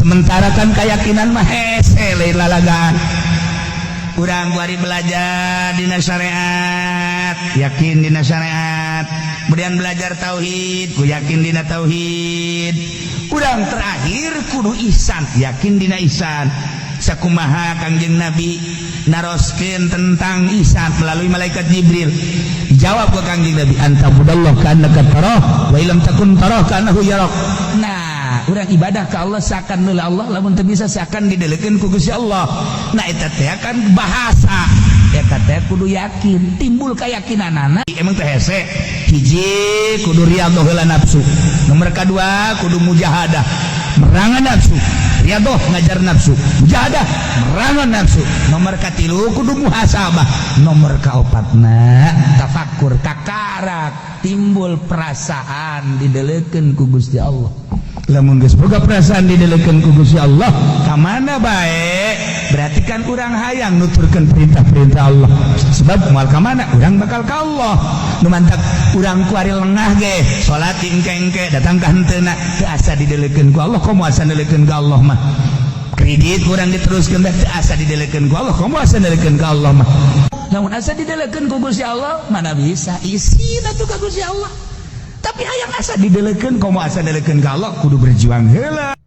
Sementara kan keyakinan mah hese, lain lalagaan. Urang kuari belajar dina syariat, yakin dina syariat, kemudian belajar tauhid, ku yakin dina tauhid. Urang terakhir kudu ihsan, yakin dina ihsan. Sakumaha Kangjeng Nabi naroskeun tentang ihsan melalui malaikat Jibril, dijawab ke Kangjeng Nabi, "An ta'budallah ka'annaka tarah wa illam takun tarah ka'annahu yarak." Nah, urang ibadah ke Allah seakan heula Allah, lamun teu bisa seakan didelekeun ku Gusti Allah. Nah, eta teh kan bahasa eta teh kudu yakin, timbul keyakinanana. Emang teh hese. Hiji, kudu riyadhah heula nafsu. Nomor kedua, kudu mujahadah, merangan nafsu. Riyadhah ngajar nafsu, mujahadah merangan nafsu. Nomor katilu, kudu muhasabah. Nomor kaopatna, tafakur, kakarak timbul perasaan didelekeun ku Gusti Allah. Lamun geus boga perasaan didelekeun ku Gusti Allah, ka mana bae, berarti kan urang hayang nuturkeun perintah-perintah Allah, sebab moal ka mana urang bakal ka Allah. Nu mantak urang kuari lengah ge salat engke-engke, datang ka henteuna, teu asa didelekeun ku Allah. Komo asa didelekeun ka Allah mah, kredit kurang diteruskeun teh teu asa didelekeun ku Allah. Komo asa didelekeun ka Allah mah. Lamun asa didelekeun ku Gusti Allah, mana bisa isin atuh ka Gusti Allah. Tapi hayang asa didelekeun, komo asa didelekeun ka Allah, kudu berjuang heula.